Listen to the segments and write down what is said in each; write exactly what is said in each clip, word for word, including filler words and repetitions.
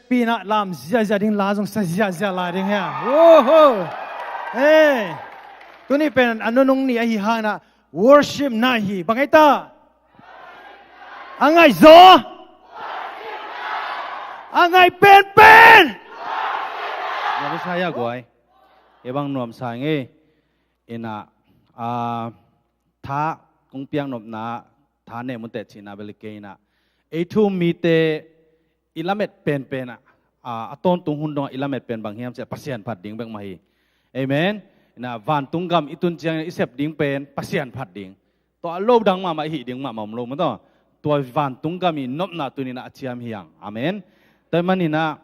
Pi na lam ziazia ding la zong sa ziazia la ding hia. Woho. Hey. Tuni pen a nunung ni ahi hang na worship na hi. Bang ai ta? A ngai zo. A ngai pen pen. Nuam sa ya guai. E bang nuam sa nge. Ina a tha kong piang nopna tha ne mun te cina beli ke ina. Ei thu mite i lamet penpen a, a, a tawntung hun dongah i lamet pen bang hiam ciah Pasian phat ding bek mah hi. Amen. Ina vantung gam i tun ciangin i sep ding pen Pasian phat ding. Tua a lo dang mahmah i hih ding mahmah om lo maw taw. Tua vantung gam i nopna tuninah a ciam hiang. Amen. Tua maninah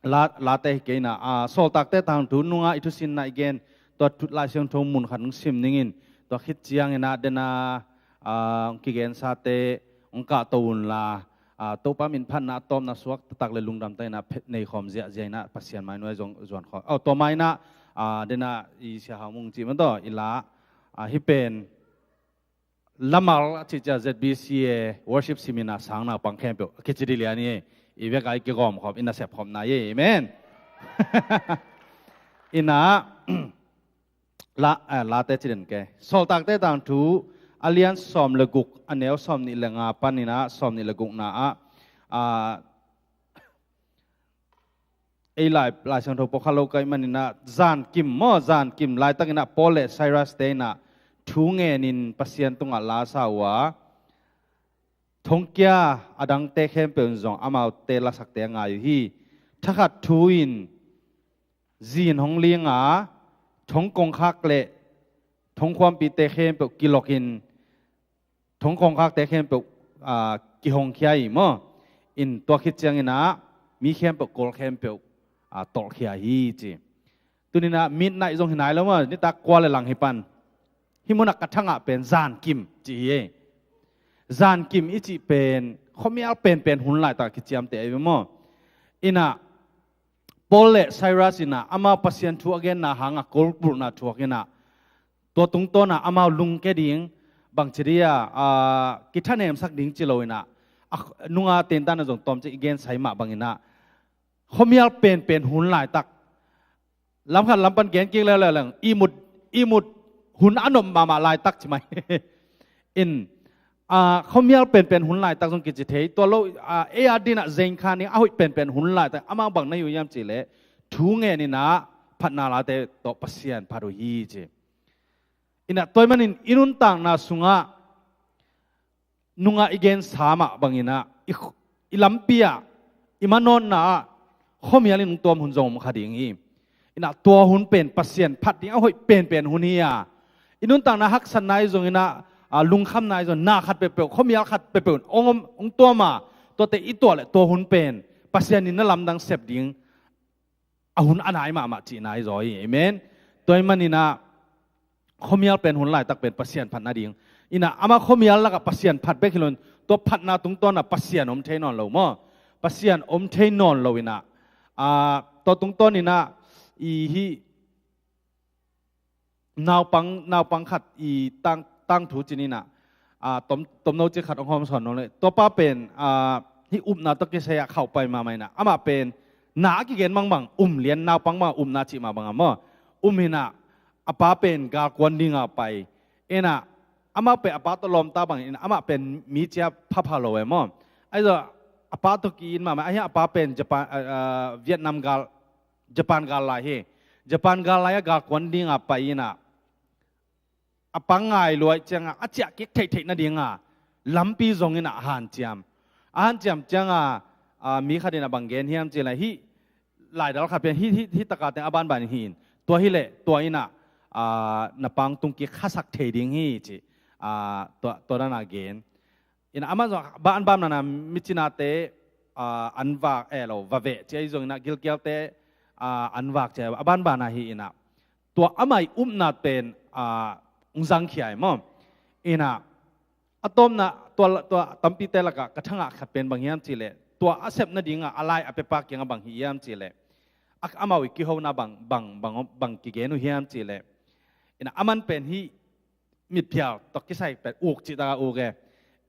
la, late hi kei ina, a, Sawltakte tangthu nungah i thusinna i gen, tua thu Lai Siangtho mun khat hong sim ningin, tua khit cianginah dena, a, hong kigensate hong kahto unla, a, Topa min phatna a tawpna suak taktak le lungdam takinah phet nei khawm ziahziah inah Pasian mai nuai zong zuan khawm. Aw, tua mainah, a, dena i Sia Hau Mung cih maw taw, i la, a, hi pen Lamal a cihcia Z B C a worship seminar sang naupang khempeuh a kici dih lian hi. I vek a i kigawm khop, i nasep khopna hi. Amen. Ina la, eh, late ci den ke. Sawltakte tangthu a lian sawm le guk, a neu sawm nih le nga paninah sawm nih le gukna ah, ah, ei lai, Lai Siangtho pawlkhat lo ka hih maninah zankim maw, zankim laitakinah Paul le Silas te inah thu ngenin Pasian tungah la sa uh a, thongkia a dangte khempeuh in zong amaute lasakte a ngai uh hi. Thakhat thu in zin hong linga, thong kongkhak le thong khuampite khempeuh kilokin thong kongkhakte khempeuh, a, kihongkhia hi maw? In tua khit cianginah mi khempeuh, kawl khempeuh, a, tolhkhia hi ci. Tuninah midnight zong hi nai lo maw, nitak kua le lang hi pan. Hih munah ka thangah pen zankim ci hi ei. Zankim i cih pen khuamial penpen hun laitak kiciamteh ahi ve maw? Inah Paul le Silas inah amau Pasian thu a genna hangah kawl bulhna thuak inah tua tungtawnah amau lungke ding bangci dia, a, kithanemsak ding ci lo inah, a, nunga tentana zong tawmcik i gensai mah banginah khuamial penpen hun laitak, lamkhat lampan gen kik leuleu leng ihmut, ihmut hun a nop mahmah laitak ci mai. In, a, khuamial penpen hun laitak zong kici thei. Tua lo, a, ei a dinah zenkhan ning a hoih penpen hun laitak amau bang na hi uh hiam cihleh thu ngeninah phatna late tawh Pasian phat uh hi ci. Inah tua ahih manin i nuntakna sungah nungah i gensa mah banginah i, i lampi ah, i manawnna ah khuamial in hong tuam hun zong om kha ding hi. Inah tua hun pen Pasian phat ding a hoih penpen hun hi a, i nuntakna haksatna i zonginah, a, lungkhamna i zong na khat peuhpeuh, khuamial khat peuhpeuh hong om, hong tuam a, tuate i tuah le tua hun pen Pasian in na lamdang sep ding a hun a nai mahmah cihna hi zaw hi. Amen. Tua ahih maninah khuamial pen hun laitak pen Pasian phat nading. Inah amah khuamial lakah Pasian phat bek hi lo in tua phatna tungtawnah Pasian om thei nawn lo maw? Pasian om thei nawn lo inah, a, tua tungtawninah i hih naupang, naupang khat i tang, tangthu cininah, a, tom, tomno cik khat hong hawmsawn nong le. Tuapa pen, a, hih upna tawh kisai ah khauhpai mahmah inah amah pen na a kigen bangbang um lian, naupang bang upna cih mah bangah maw? Um inah a pa pen galkuan dinga pai. Inah amah pen a pa tawh lawmta bangin amah pen mi cia phapha lo e maw? Ahi zong a pa tawh ki-it mahmah, ahi a pa pen Japan, a, a, Vietnam gal, Japan gal lai hi. Japan gal lai a galkuan dinga pai inah a pa ngai luai cianga a ciah kik theihtheih nadinga lampi zong inah a hanciam. A hanciam cianga, a, mi khat inah bang gen hiam cihleh hih laidal khat pen hih, hih, hih taka teng a banban hi in. Tua hileh tua inah, a, na pa hong tung kik khasak thei ding hi ci. A, tua, tua dana gen. Inah amah zong banbanna micinate, a, an vak e lo, va veh ci ahi zonginah gilkialte, a, an vak ci a banbanna hi inah. Tua amah i upna pen, a, hong zangkhia hi maw? Inah a tawpna tua, tua tampite lakah ka thangah khat pen bang hiam cihleh, tua a sep nadinga a lai a pepa kiangah bang hi hiam cihleh, a, amau i kihona bang, bang, bang, bang kigen uh hiam cihleh, inah aman pen hih mitphial tawh kisai pen uk cihtaka uk e.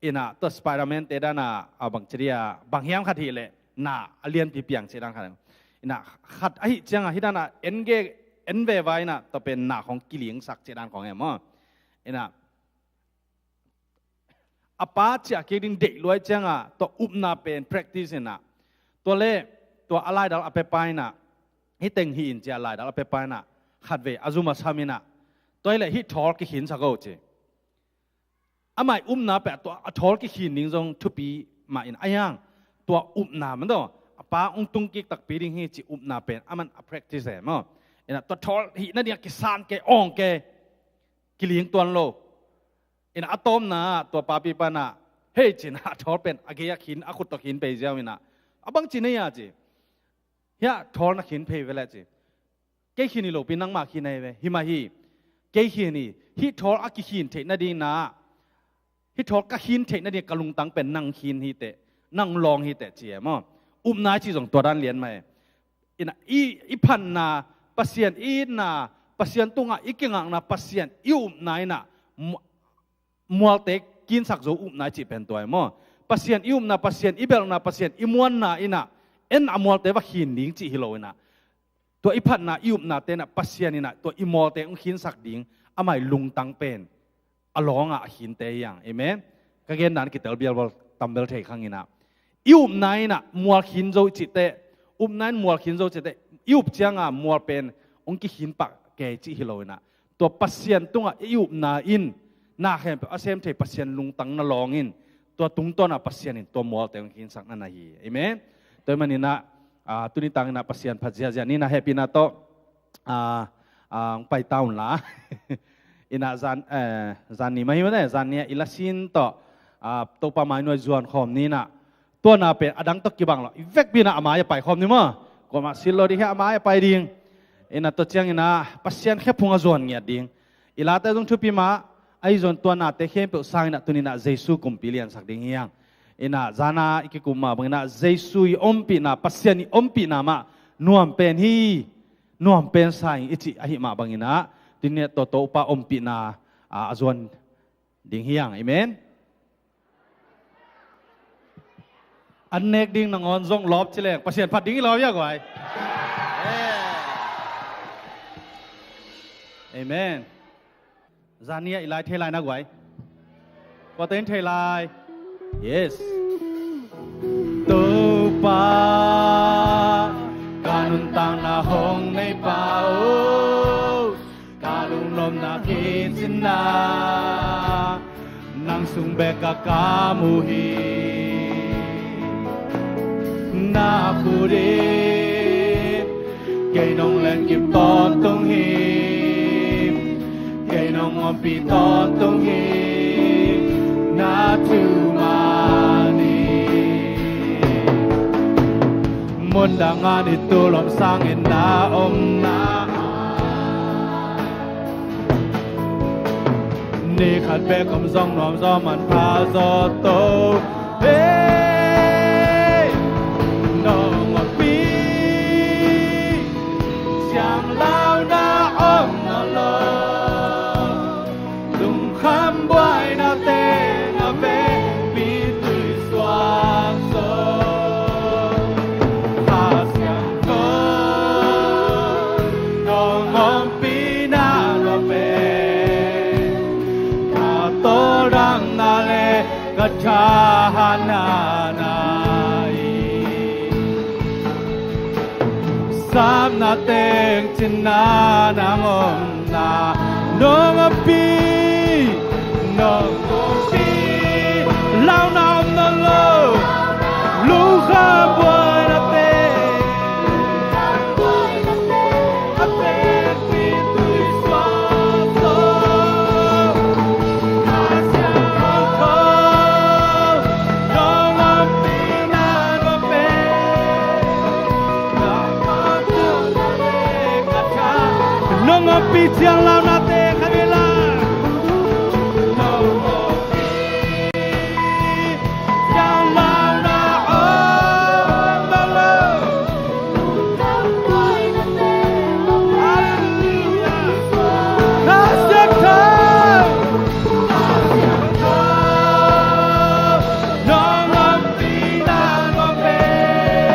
Inah tua Spiderman te dana, a, bang ci dia, bang hiam khat hileh na a lianpi piang cih dan khat. Ina khat ahih cianga hih dana en ge, en veva ina tua pen na khong kilingsak cih dan khong e maw. Ina a pa ciah kik ding deih luai cianga tua upna pen practice ina tua le tua a laidal a pepa ina hih teng hih in cia laidal a pepa ina khatvei a zum a sam ina tua hi le hih thawl kikhinsak o ci. Amah i upna peh tua a thawl kikhin ding zong thupi mah in a hiang tua upna man daw a pa ong tung kik takpi ding hi ci upna pen aman a practice e maw. Ina tua thawl hih nading a kisan ke awng ke kiling tuan lo. Ina a tawmna tua papi pana hei cina a thawl pen a gei a khin a khut tawh khin pei ziau ina a bang cina ia ci. Hia thawl na khin phei vele ci. Kei khin hi lopi nangmah khin ahi ve himah hi. Kei khin hi hih thawl a kikhin theih nading na hih thawl ka khin theih nading ka lungtang pen nang khin hi teh nang lawng hi teh ci e maw. Upna i ci zong tua dan lian mah e. Ina i, i phanna Pasian i itna Pasian tungah i kingakna Pasian i upna ina mu- mualte kinsak zo upna i cih pen tua e maw. Pasian i upna Pasian i belhna Pasian i muanna ina en a mualte va khin ding cih hi lo ina tua i phatna i upnate ina Pasian ina tua i mualte ong khinsak ding amah i lungtang pen a lawngah a khinte hiang. Amen. Ka gen dan kitel bialbal tambel thei khang ina i upna ina mual khin zo i cihte upna in mual khin zo i cihte i up cianga mual pen ong kikhin pah kei cih hi lo ina tua Pasian tungah i upna in na khempeuh a sem thei Pasian lungtang na lawng in tua tungtawna Pasian in tua mualte ong khinsak na na hi. Amen. Tua i man ina tuni tang ina Pasian phat ziazia nina hehpihna tawh a, a, ong pai ta un la. Ina zan, eh, zan ni mah hi mah ne, zan ni a i lasin tawh, a, Topa mai nuai zuan khawm ni ina. Tua na pen a dang tawh kibang lo. I vekpi ina a mai a pai khawm ni maw. Kuamah sil lo ding hia a mai a pai ding. Ina tua ciang ina Pasian khephung a zuan ngiat ding. I late zong thupi mah, ahi zong tua nate khempeuh sang ina tuni ina Jesu kumpi liansak ding hiang. Ina zana i kikum mah bang ina Jesu i ompihna, Pasian i ompihna mah nuam pen hi. Nuam pen sa ing i cih ahi mah bang ina tuni tua Topa ompihna a, a zuan ding hiang. Amen. An nek ding nangawn zong lawp ci leng Pasian phat ding i lawp ia guai. Amen. Zan ni a i lai thei lai na guai. Kuate in thei lai. Yes. Topa ka nuntakna hong neipa o ka lungnopna kicinna nang sung bek a ka mu hi. Na khut in kei nong lenkip tawntung hi. Kei nong ompih tawntung hi. Na thu mah ni. Mun dang a ni tu lom sangin na omna ni khat bek om zong nuam zaw manpha zaw to. Hey, nong ompih ciang launa om nawn lo. Lungkham buaina teng a vekpi tui suak zaw. Kha Siangtho nong ompihna lua pen ka tawldamna le ka thahatna na hi. Sapna teng cinna nang omna nong ompih, nong ompih. Launa om nawn lo. Lungkham buaina teng a vekpi tui suak zaw. Kha Siangtho nong ompihna lua pen nong ompih ciang launa teng kha vela. Nong ompih ciang launa om nawn lo. Halleluiah. Kha Siangtho nong ompihna lua pen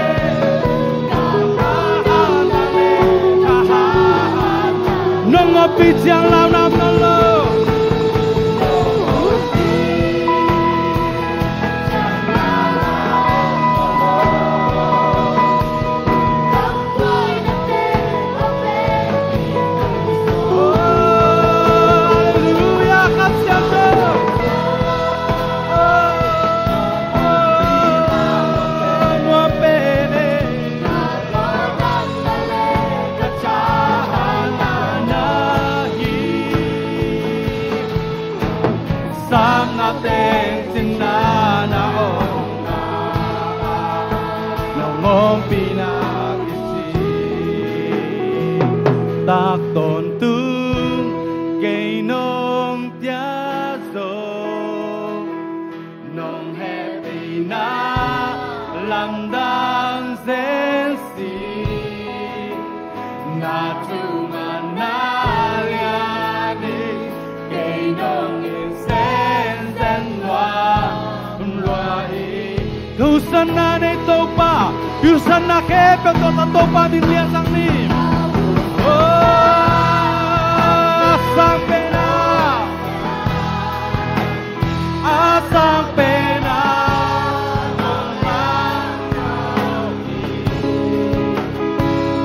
Pi ciang lau nam nan lo. Halleluia, ka ciang lo. Nuam pen e. Sang na teng cin na na om, na ngawmpi na kici. Tak tawntung kei nong tia zo, nong hehpihna lamdang zen si. Na thuman na lian in kei nong it zenzen nuam lua hi. Ka husanna nei Topa, husanna khempeuh tawh Topa min liansak ni. Oh, a sang pen a, a sang pen a,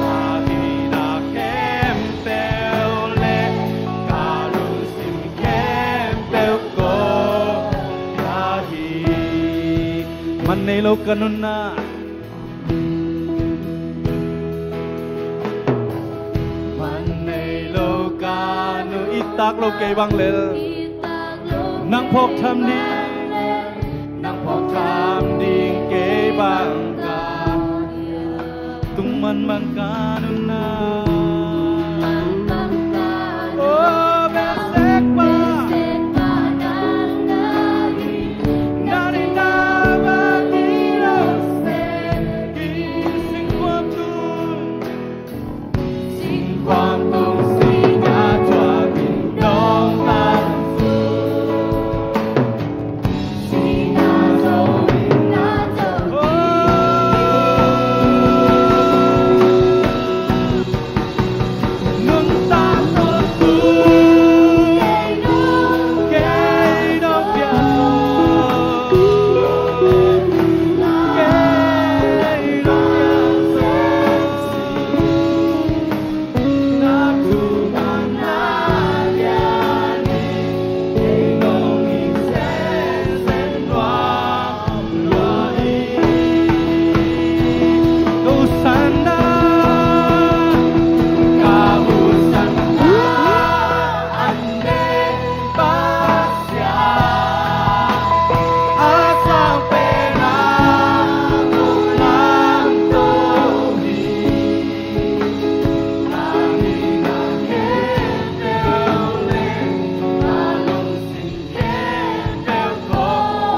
ka hihna khempeuh le ka lungsim khempeuh ko ka hi. Man nei lo ka nunna. Man nei lo ka nu, i tak lo kei bang lel. Nang phawk tham ding, nang phawk tham ding kei bang ka. Tung man man ka nunna. Oh, besek pa.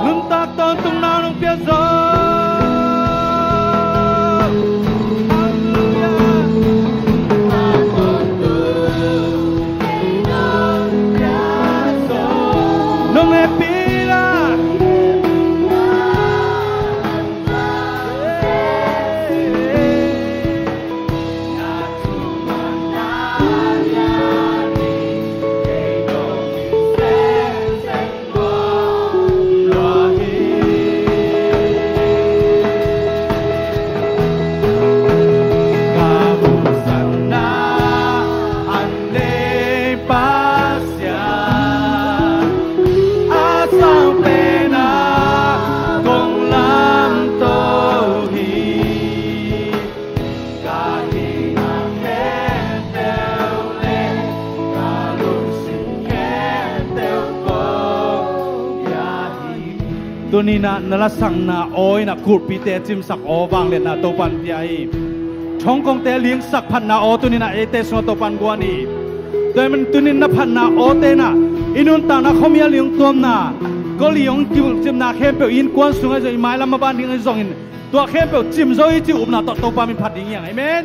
Nuntak tawntung nau nong pia zo. Halleluia. Nong hehpih la. Tuni-in ah na lasakna aw in ah kulhpite cimsak aw vangliatna Topan pia hi. Thongkongte lingsak phatna aw tuni-in ah eite sungah Topan guan hi. Tua ahih manin tuni-in na phatna awte in ah i nuntakna khuamial i hong tuamna, kol i hong kiulh cimna khempeuh i innkuan sungah zong, i mailam maban ding ahi zongin, tua khempeuh cim zo hi cih upna tawh Topa min phat ding hi hang. Amen.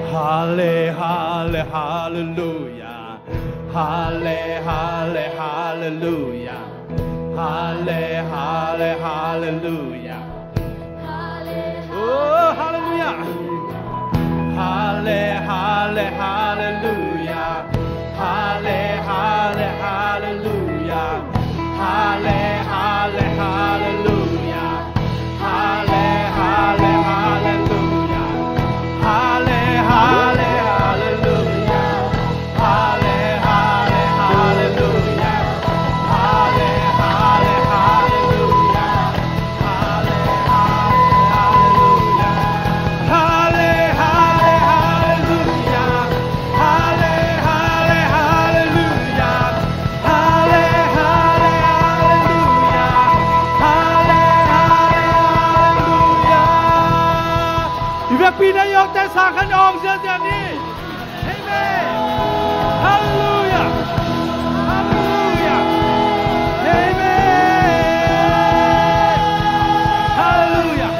Halle, halle, halleluia. Halle, halle, halleluia. Halle, halle, halleluia. Oh, halleluia. Halle, halle, halleluia. I biakpi na i awkte sang khat awng ziahziah ni. Amen. Halleluiah. Halleluiah. Amen. Halleluiah.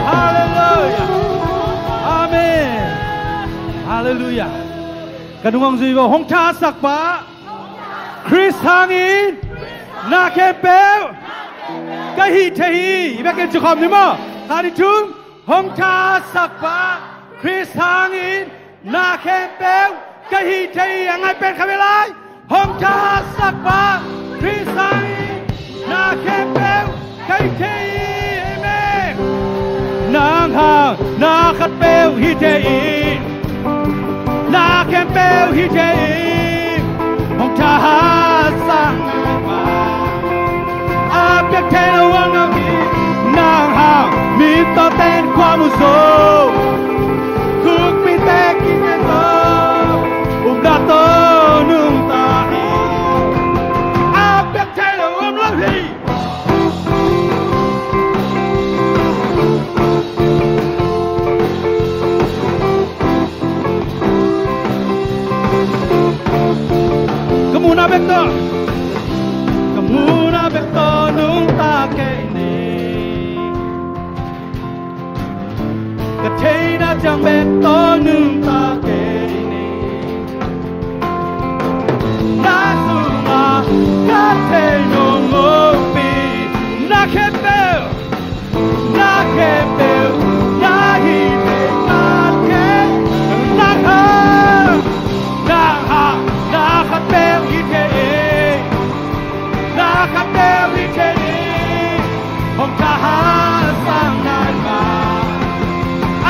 Halleluiah. Amen. Halleluiah. Ka nung hong zui vo. Hong thahatsak pa Khrist hangin na khempeuh ka hih thei hi. I biakinn ci khawm ni maw? Khat, nih, thum. Hong thahatsak pa Khrist hangin na khempeuh ka hih thei hi. A ngai pen kha ve lai. Hong thahatsak pa Khrist hangin na khempeuh ka hih thei hi. Amen. Nang hang na khatpeuh hih thei hi. Na khempeuh hih thei hi. Hong thahatsak a piak thei lo om lo hi. Nang hang mi tawh ten khuamu zo, khukpite kisia zo, upna tawh nungta hi. A piak thei lo om lo hi. Ka muhna bek tawh, ka muhna bek tawh nungta kei ni. Ka theihna ciang bek tawh nungta kei ni. Na sungah ka theih nong ngohpi, na khempeuh, na khempeuh na hih thei, na khempeuh, na hang, na hang, na khatpeuh hih thei hi. Na khatpeuh hih thei hi. Hong thahatsak nai ma.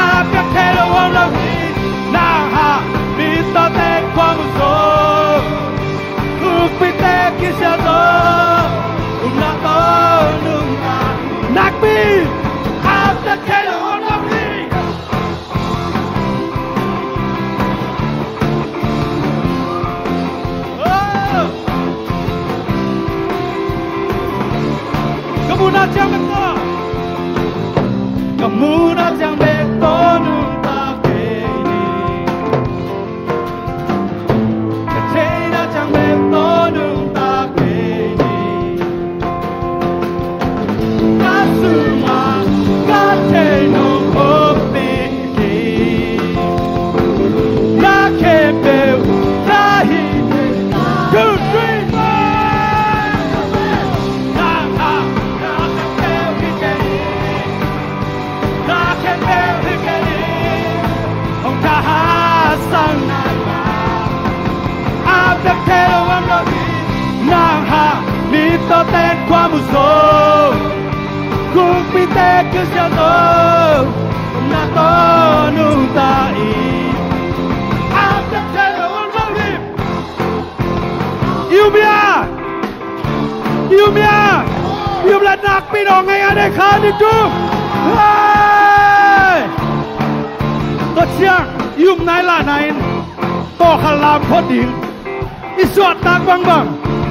A piak thei lo om lo hi. Nang hang mi tawh ten khuamu zo, khukpite kisia zo, upna tawh nungta hi. Nakpi. A piak thei lo om lo hi. Ka muhna ciang bek tawh, ka muhna ciang bek tawh nungta kei ni. Ka theihna ciang bek tawh nungta kei ni. Ka sungah ka theih nong ngohpi hi. Na khempeuh na hih thei. Two, three, four. Na, na, na khempeuh hih thei hi. Na khempeuh hih thei hi. Hong thahatsak nai ma. A piak thei lo om lo hi. Nang hang mi tawh ten khuamu zo, khukpite kisia zo, upna tawh nungta hi. A piak thei lo om lo hi. I um hia? I um hia? I um leh nakpi nawh, ngai a nei kha ni tu. Hei! Tua ciang i um nai lah nai in, tawh khat lam phot ding. I suahtak bangbang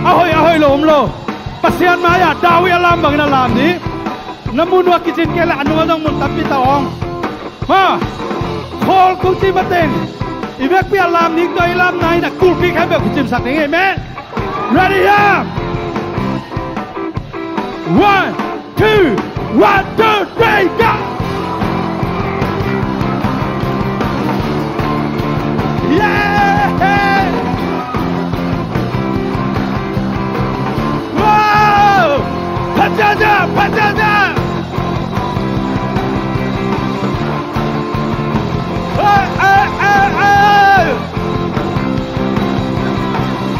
a hoih a hoih lo om lo. Pasian mai-ah David a lam bangin a lam ni. Na mun uh a kicin kei leh a nung ah zong mun tampi ta ong. Ma, khawl kong ci mateng, i vekpi a lam ning tawh i lam nai in a kulpi khempeuh kicimsak ding. Amen. Ready, yeah. One, two, one, two, three, go. Yeah. Wow! Phaciahciah, phaciahciah! Hey, hey, hey, hey!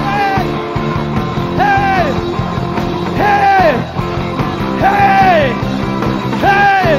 Hey! Hey! Hey! Hey! Hey!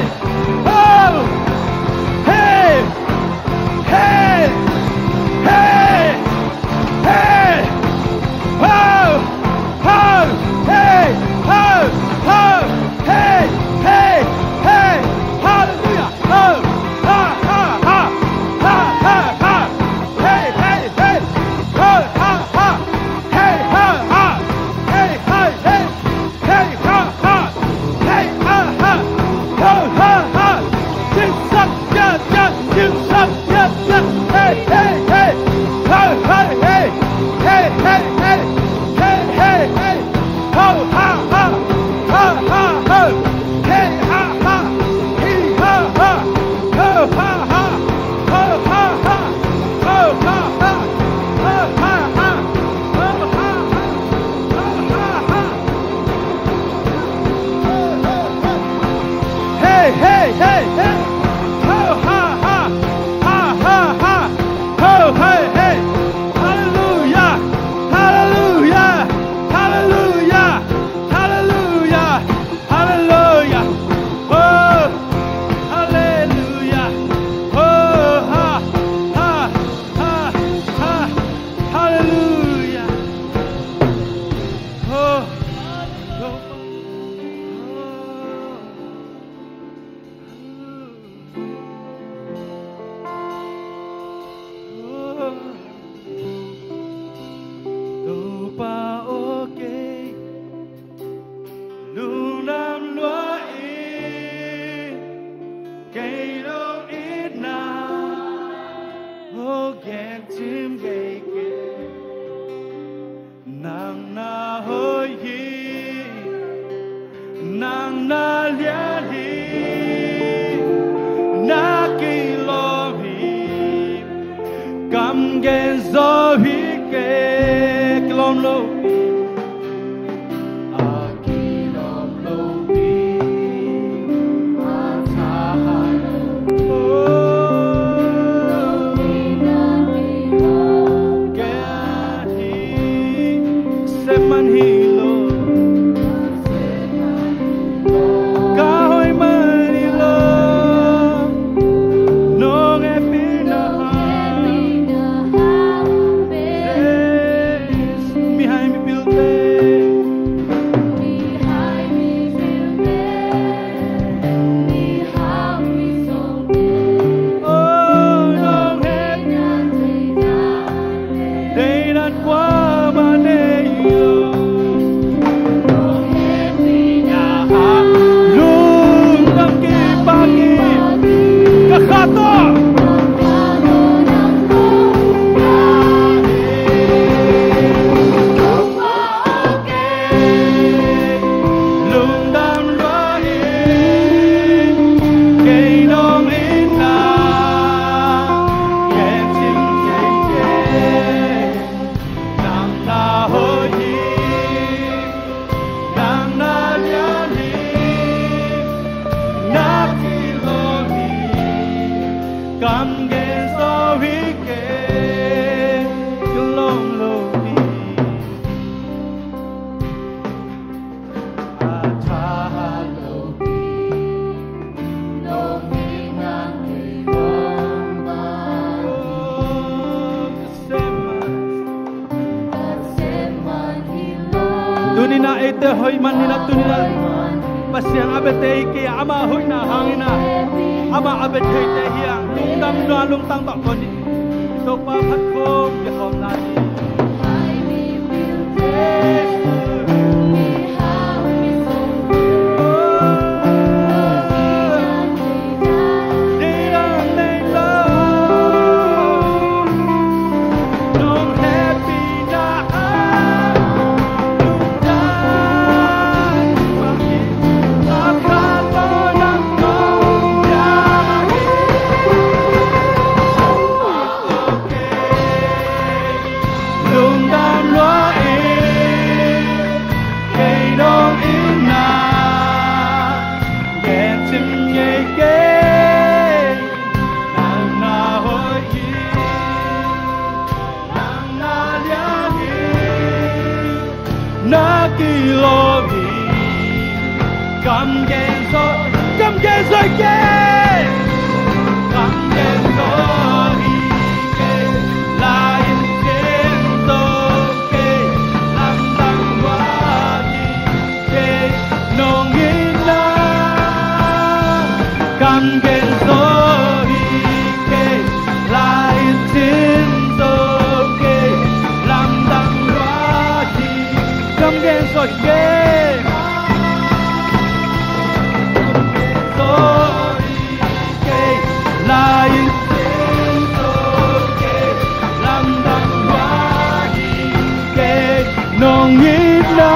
Nong itna, oh, gen cim ngei kei. Nang na hoih hi, nang na lian hi, na kilawm hi. Kam gen zo hi kei. Kilawm lo. A kilawm lo hi. A tha lo. Oh. Sem man hi lo. Ka hoih man hi lo. Nong hehpihna hang. Mihai mipilte. Oh, nong hehpihna. Deidan kuamah nei lo. Lungdam kipak hi. Ka kha tawh. Lungdam lua hi. Kei nong itna. Kei cim kei kei. Nang na hoih hi, nang na lian hi, na kilawm hi, kam gen zo hi kei, kilawm lo hi. A tha lo hi, lo hi nang kilawm ba. Tuni-in ah eite hoih man hi-in ah, tuni-in ah Pasian a bia thei kei a, ama hoihna hangin ah, ama a bia theite hi hang. Lungdam lua, lungtang tawh kong hi. Topa khat khawng bia khawm lai hi. Lungdam lua hi, kei nong itna, gen cim ngei kei, nang na hoih hi, nang na lian hi, na kilawm hi. Kam gen zo, kam gen zo hi kei. Kam gen zo hi kei. La in cin zo kei. Lamdang lua hi kei. Nong itna. Kam gen zo hi kei. La in cin zo kei. Lamdang lua hi. Kam gen zo hi kei. Zo hi kei. La in cin zo kei. Lamdang lua hi kei. Nong itna.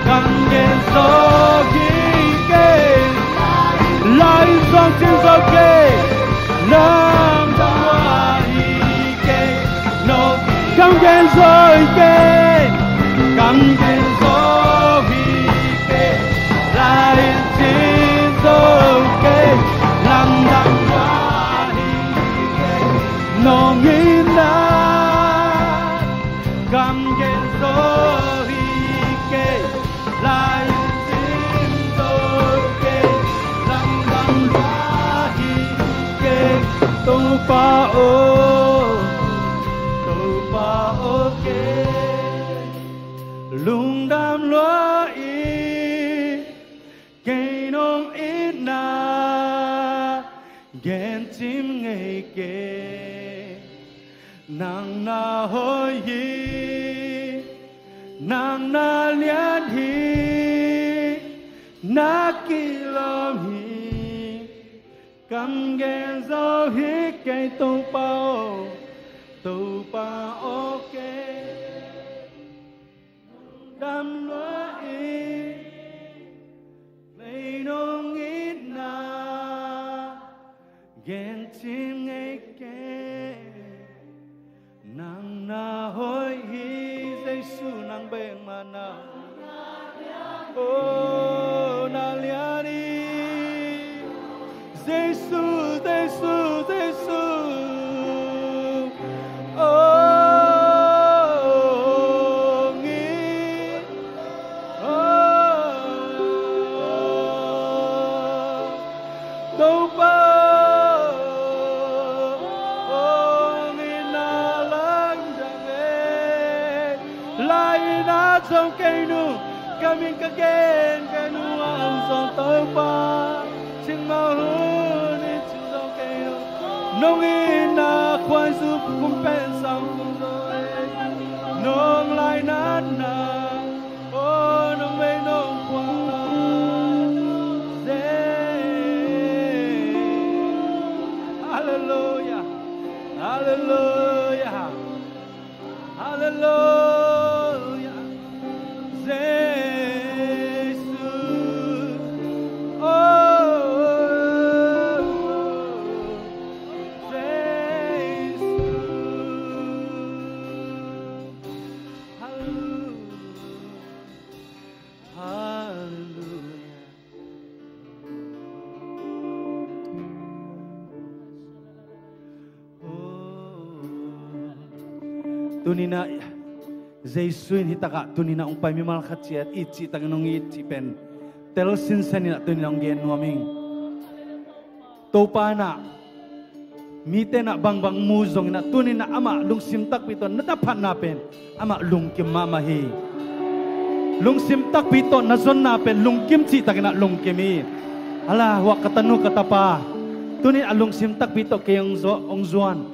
Kam gen zo hi kei. La in zong cin zo kei. Lamdang lua hi kei. Nong kam gen zo hi kei. Kam gen zo hi kei. La in cin zo kei. Lamdang lua hi kei. Nong itna. Kam gen zo hi kei. La in cin zo kei. Lamdang lua hi kei. Topa aw, Topa aw kei. Lungdam lua hi. Kei nong itna, gen cim ngei kei. Nang na hoih hi, nang na lian hi, na kilawm hi. Kam gen zo hi kei Topa aw, Topa aw kei dam lua ing, mei nong itna gen cim ngei kei. Nang na hoih hi Jesu, nang bek mah na. Oh, na lian hi Jesu, Jesu, Jesu. Oh, ngi Topa, hong itna lamdang e. Lai-in ah zong kei nung, ka min ka gen kei nung ah hong zong Topa, cingmah hun in cing zong kei nung. Nong itna khuaizu kum pen sang kum zong e. Nong lainatna, oh, nong mei nong khuan. Hallelujah. Hallelujah. Hallelujah. Jesu. Oh, Jesu. Hallelujah. Hallelujah. Oh. Tuni-in ah Jesu in hih takah tuni-in ah hong pai mimal khat ciat it cihtakin hong it cih pen tel sinsen in ah tuni-in ah hong gen nuam ing. Topa in ah mite in ah bangbang mu zongin ah tuni-in ah amah lungsim takpi tawh na phatna pen amah lungkim mahmah hi. Lungsim takpi tawh na zonna pen lungkim cihtakin ah lungkim hi. Ala, hua ka tanu ka tapa, tuni-in ah lungsim takpi tawh kei hong zo-, hong zuan.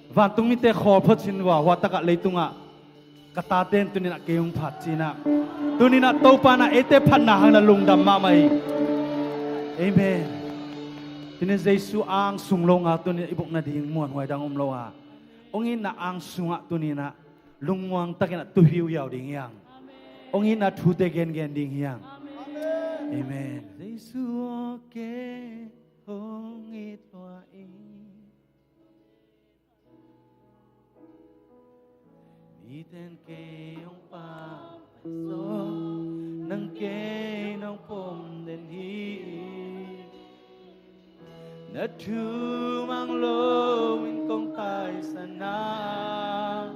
Vantung mite khawl phot cin uh a, hua takah leitungah ka tate in tuni-in ah kei hong phat ci-in ah, tuni-in ah Topa in ah eite phatna hangin ah lungdam mahmah hi. Amen. Tuni-in Jesu ang sung lo nga tuni-in ah i buk nading muanhuai dang om lo a, hong itna ang sungah tuni-in ah lungmuang takin ah tuhiuhiau ding hi hang. Hong itna thute gengen ding hi hang. Amen. Jesu aw, kei hong it lua ing. Mite'n kei hong pampai zaw, nang kei nong pom den hi. Na thu mang loin kong taisan a,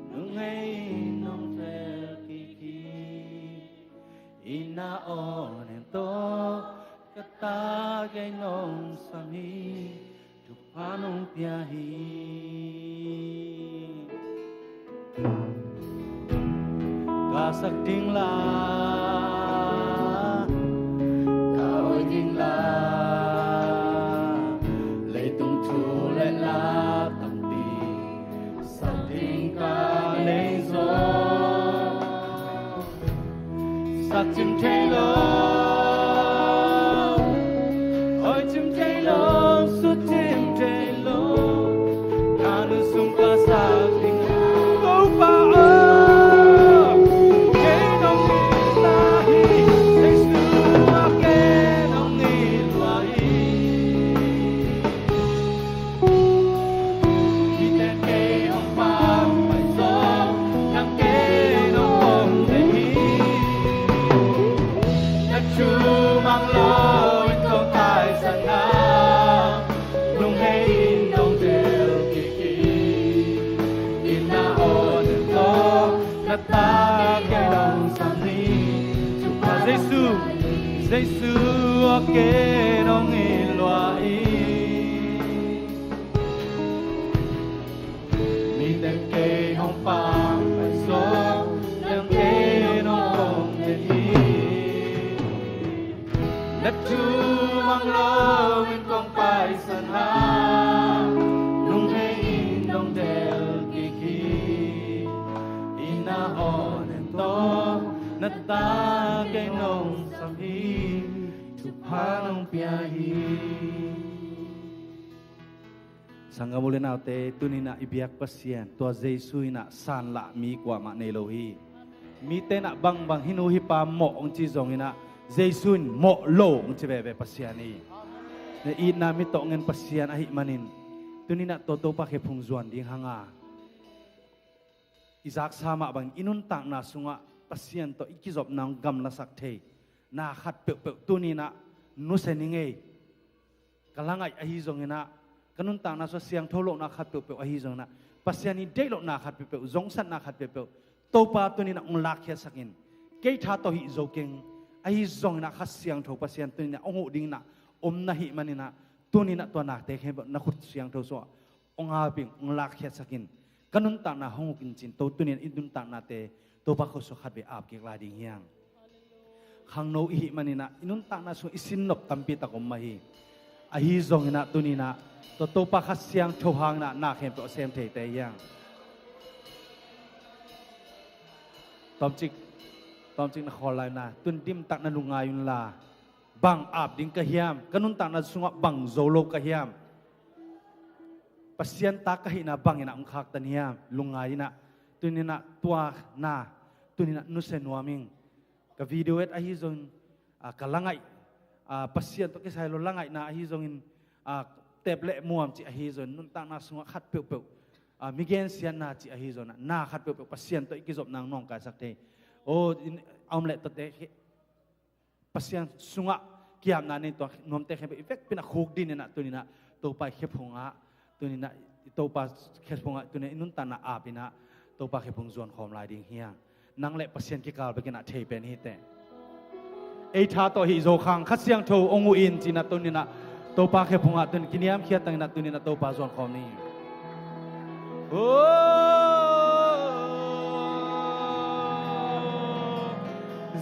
nunghei in nong tel kik hi. Itna aw nen tawh ka ta kei nong sam hi. Thupha nong pia hi. Ka sak ding la, ka hoih ding la, leitung thu le la tampi sak ding ka nei zaw. Sak cim thei lo, hoih cim thei lo, sut cim thei lo, ka lungsim ka sak ding. Topa aw, kei nong it lua hi, Jesu aw, kei nong it lua hi. Mite'n kei hong pampai zaw, nang kei nong pom den hi. Na thu mang loin kong taisan a, nunghei in nong tel kik hi. Itna aw nen tawh na ta kei nong sam hi. Jesu, Jesu aw, kei nong it lua hi. Mite'n kei hong pampai zaw, nang kei nong pom den hi. Na thu mang loin kong taisan a, nunghei in nong tel kik hi. Itna aw nen tawh na ta kei nong sam hi. Thupha nong pia hi. Sanggam u le naute, tuni-in ah i biak Pasian, tua Jesu in ah sanlah mi kuamah nei lo hi. Mite in ah bangbang hih nu hih pa mawh hong ci zongin ah, Jesu in mawh lo hong ci veve Pasian hi. Na itna mi tawh ngen Pasian ahih manin, tuni-in ah tua Topa khephung zuan ding hang a, i zaksa mah bang i nuntakna sungah Pasian tawh i kizopna hong gamlasak thei na khat peuhpeuh tuni-in ah nusia ning ei. Ka la ngaih ahi zongin ah, ka nuntakna sungah siangtho lohna khat peuhpeuh ahi zongin ah, Pasian i deih lohna khat peuhpeuh, zongsatna khat peuhpeuh Topa tuni-in ah hong lakkhiatsak in. Kei tha tawh hih zo keng, ahi zongin ah Kha Siangtho Pasian tuni-in ah hong huh dingin ah om na hih manin ah, tuni-in ah tua nakte khempeuh na khut siangtho sungah hong ap in, hong lakkhiatsak in. Ka nuntakna hong uk in ci-in, tua tuni-in i nuntaknate Topa khut sungah khatvei ap kik lai ding hi hang. Khangno i hih manin ah i nuntakna sungah i sin nop tampi tak om mah hi. Ahi zongin ah tuni-in ah tua Topa Kha Siangtho hangin ah na khempeuh a sem theite hi hang. Tawmcik, tawmcik na khawl lai un la, tun dim tak na lungngai un la. Bang ap ding ka hiam? Ka nuntakna sungah bang zo lo ka hiam? Pasian ta ka hihna bangin ah hong khaktan hiam? Lungngai in ah, tuni-in ah tua na, tuni-in ah nusia nuam ing. Ka video et ahi zongin, ah, ka la ngaih, ah, Pasian tawh kisai lo la ngaihna ahi zongin, ah, tep le muam cih ahi zongin, nuntakna sungah khat peuhpeuh, ah, mi gensiatna cih ahi zongin ah, na khat peuhpeuh Pasian tawh i kizopna hong nawngkaisak thei. Oh, in, a om le tate, Pasian sungah ki-apna nei, tua nuamte khempeuh i vekpi-in ah khukdin in ah, tuni-in ah Topa i khephung ah, tuni-in ah Topa khephung ah, tuni-in ah i nuntakna ap in ah Topa khephung zuan khawm lai ding hi hang. Nang le Pasian kikal bekin ah thei pen hi teh. Ei tha tawh hih zo khang, Kha Siangtho hong huh in ci-in ah tuni-in ah Topa khephung ah tuni-in kiniamkhiat tangin ah tuni-in ah Topa zuan khawm ni. Oh,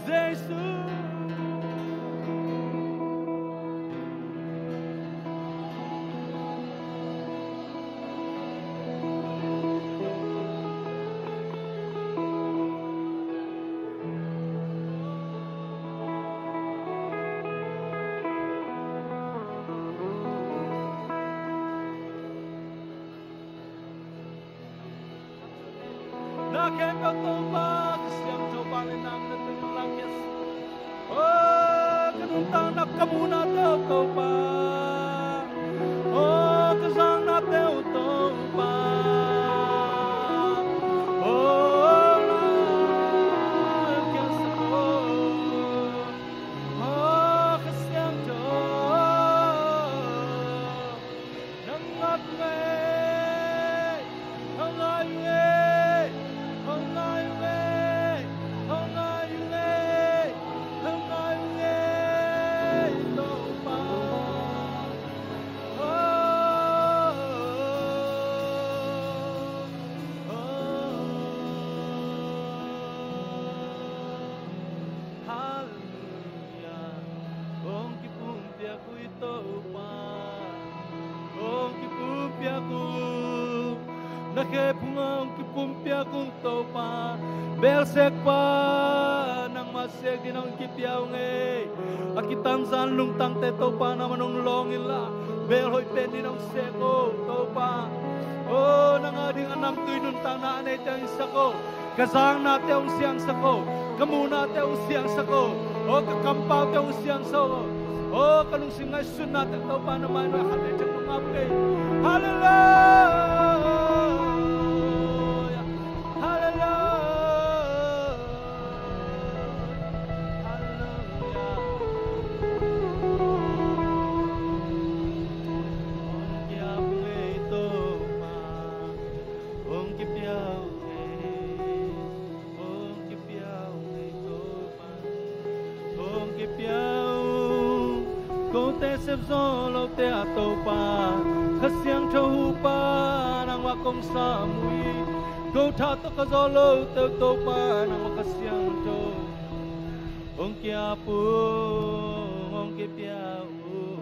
Jesu. Na khempeuh Topa, Kha Siangtho bang le nang na tun lang yes. Oh, ka nuntakna ka muhna tawh Topa. Oh, ka zakna tawh Topa. Oh, na kiang sa ko. Oh, Kha Siangtho. Nang ngat ngai, nang ngai ngai, nang ngai ngai, nang ngai ngai, nang ngai ngai, Topa. Oh, oh, oh. Hallelujah. Hong kipumpiak uh i Topa. Hong kipumpiak uh. Na khephung ah hong kipumpiak uh Topa. Beel sekpa, nangmah sek dingin hong kipia uh ngei. A kitanzan lungtangte Topa nangmah hong lawng inla, beel hoih pen dingin hong sek uh Topa. Oh, nang ading a namtui nuntakna a neite hong hisak uh. Ka zaknate hong siangsak uh. Ka muhnate hong siangsak uh. Oh, ka kampaute hong siangsak uh. Oh, ka lungsim ngaihsutnate Topa na mai-ah khat le ciang hong ap kei. Hallelujah. Hallelujah. Hallelujah. Hong kipia uh ngei Topa. Hong kipia uh ngei. Hong kipia uh ngei Topa. Hong kipia uh. Kote sepzawh lote ah Topa, Kha Siangtho huhpa nangmah kong sam uh hi. Ko tha tawh ka zawh lote uh Topa, nangmah Kha Siangtho hong ki-ap uh, hong kipia uh.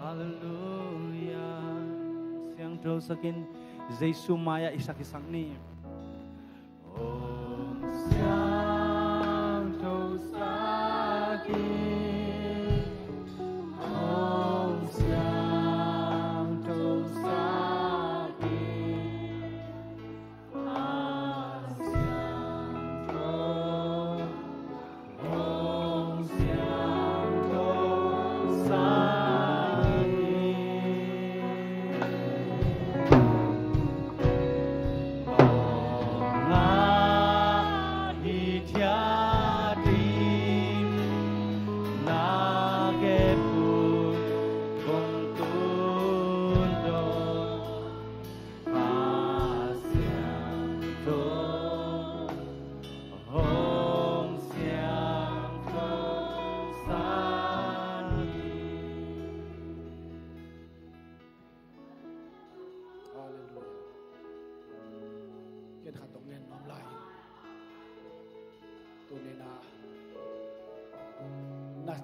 Hallelujah. Siangthosak in, Jesu mai-ah i sak, i sak ni. Hong siangthosak in, hong siangtho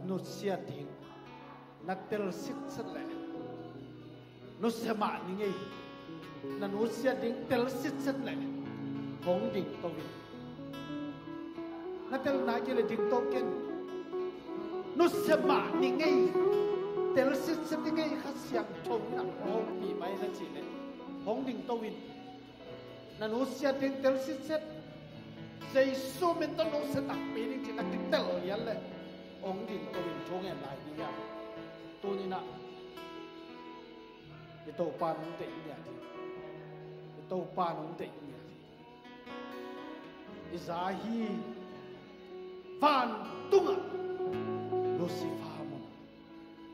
nusia ding na tel sitset leh nusia mah ni ngei. Na nusia ding tel sitset leh hong dingto in. Na tel nai kei leh dingto ken. Nusia mah ni ngei. Tel sitset ni ngei. Kha Siangtho in a hong pi mai na cih leh hong dingto in. Na nusia ding tel sitset. Jesu min tawh nusia takpi ding cih na kitel lian leh hong dingto in thu ngen lai ding hiam? Tuni-in ah i Topa nong deih ngiat hi. I Topa nong deih ngiat hi. I za hi. Vantungah Lucifer mun,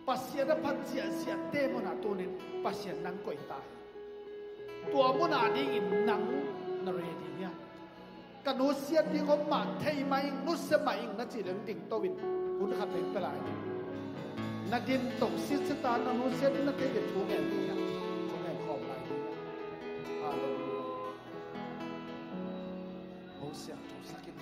Pasian a phat ziahziahte munah tuni-in Pasian nang koih ta hi. Tua munah dingin nang na ready hiam? Ka nusia ding om mah, thei mah ing, nusia mah ing na cih leh dingto in. Hun khat leng pia lai ding. Na dingto sitset a, na nusia ding na thei ding thu ngen ding a, thu ngen khawm lai ding. Halleluiah. Hong siangtho sak in.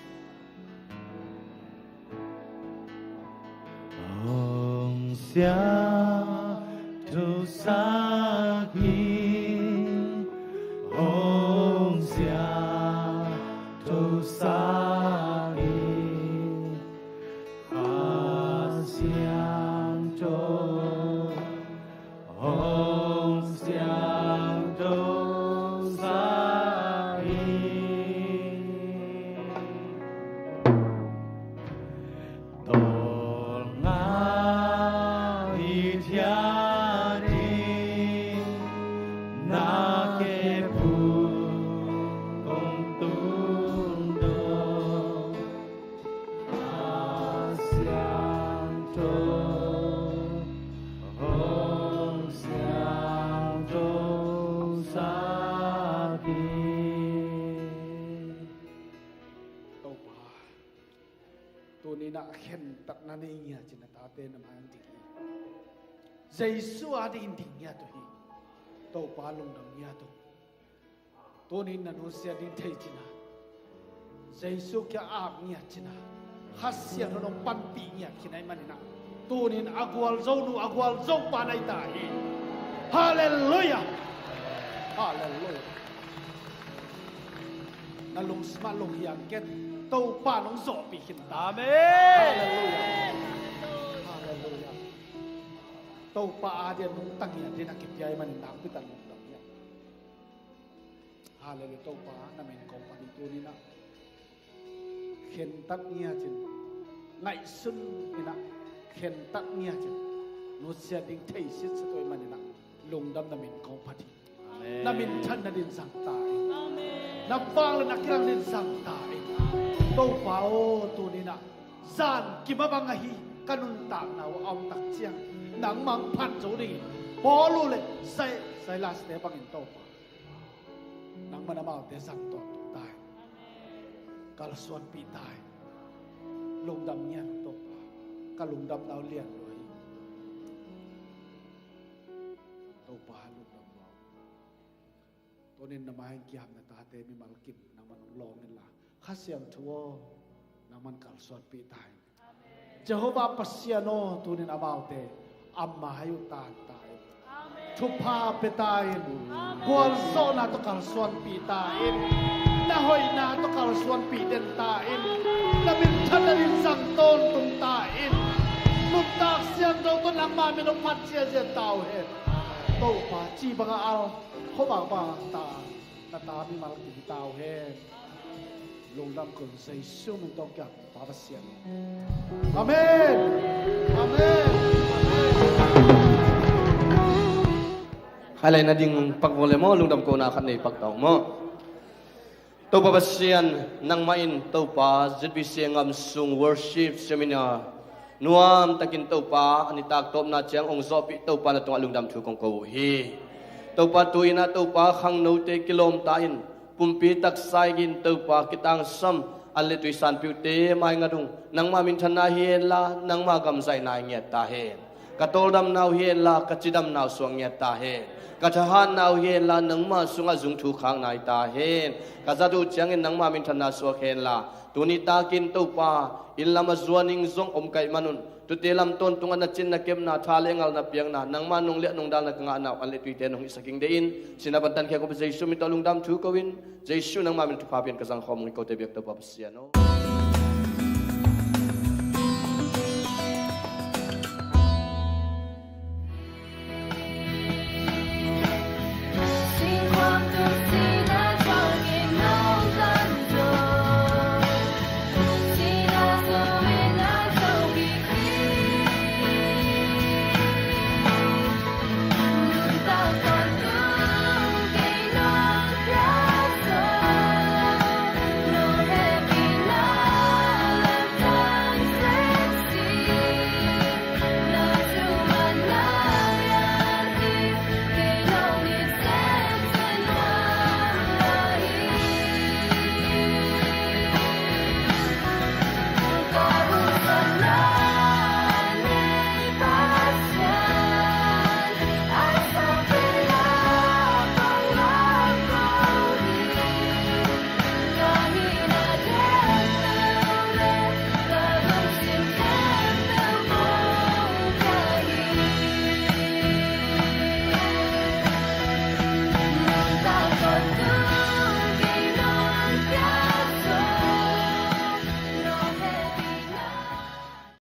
Hong siangtho sak hi, hong siangtho sak hi, Kha Siangtho. Hong siangtho sak hi. Tawlnga i thiat ding na kep hun kong tungdawn. Kha Siangtho, hong siangtho sak hi. Topa, tuni-in ah khentatna nei ngiat cih na tate na mai-ah ding hi. Jesu adingin ding ngiat uh hi. Topa lungdam ngiat uh. Tuni-in na nusia ding thei cihna, Jesu kiang ap ngiat cihna, Kha Siangtho in hong panpih ngiat khin ahih manin ah, tuni-in a gualzo nu, a gualzo pa na hi ta hi. Halleluiah. Halleluiah. Na lungsim ah lunghiang ken. Topa in hong zawhpih khin ta. Amen. Halleluiah. Halleluiah. Topa adingin nungta ngiat ding a kipia ahih manin nakpi takin lungdam ngiat. Halleluiah. Topa, na min kong phat hi. Tuni-in ah khentat ngiat in, ngaihsun in ah khentat ngiat in, nusia ding thei sitset uh ahih manin ah lungdam, na min kong phat hi. Amen. Na minthan nadingin zang ta in. Amen. Na vangliatna kilang dingin zang ta in. Topa aw, tuni-in ah zan kim a bang ahi ka nuntakna uh a om tak ciang nangmah hong phat zo dingin Paul uh le Sai-, Silas-te bangin Topa, nangmah in amaute zang tawntung ta in. Kalsuanpih ta in. Lungdam ngiat, Topa. Ka lungdamna uh lian lua hi. Topa, lungdam lua. Tuni-in na mai-ah kiam na tate mimal kim nangman hong lawng inla, Kha Siangtho aw, nangman kalsuanpih ta in. Jehovah Pasian aw, tuni-in amaute a mai-ah tan ta in. Thupha pia ta in. Gualzawhna tawh kalsuanpih ta in. Na hoihna tawh kalsuanpih den ta in. Na minthan nadingin zang tawntung ta in. Nuntak siangtho tawh nangmah min hong phat ziahziah ta uh hen. Topa, ci bangah al, khuavak bangah ta, na ta mimal kim hi ta uh hen. Lungdam kong, Jesu min tawh kiang, Pa Pasian. Amen. Amen. Amen. Khailai na ding pak vua le maw, lungdam kohna khat nei pak ta uh maw. Topa Pasian, nangmah in Topa Z B C a ngam sung worship seminar nuam takin Topa, a nitak tawpna ciang hong zawhpih Topa, na tungah lungdam thu kong ko uh hi. Topa, tu-in ah Topa, khangnote kilawm ta in, pumpi taksa in Topa kitangsam an le tui sanpiute mai ngat ung, nangmah minthanna hi henla, nangmah gam zaihna hi ngiat ta hen. Ka tawldamna uh hi henla, ka cidamna uh suak ngiat ta hen. Ka thahatna uh hi henla, nangma sungah zung thu khak nai ta hen. Ka zat uh ciangin nangma minthanna suak henla, tuni takin Topa, inn lam a zuan ing zong om ka hih manun, tute lam tawntungah na cin na kepna, tha le ngal na piakna, nangma nong le nong dalna ka ngahna uh an le tuite nong hihsak ing deih in, sinah pan tankhia kong pia Jesu min tawh lungdam thu ko-in, Jesu nangma min thupha pian ka zangkhawm ung hi, kote biak Topa Pasian aw.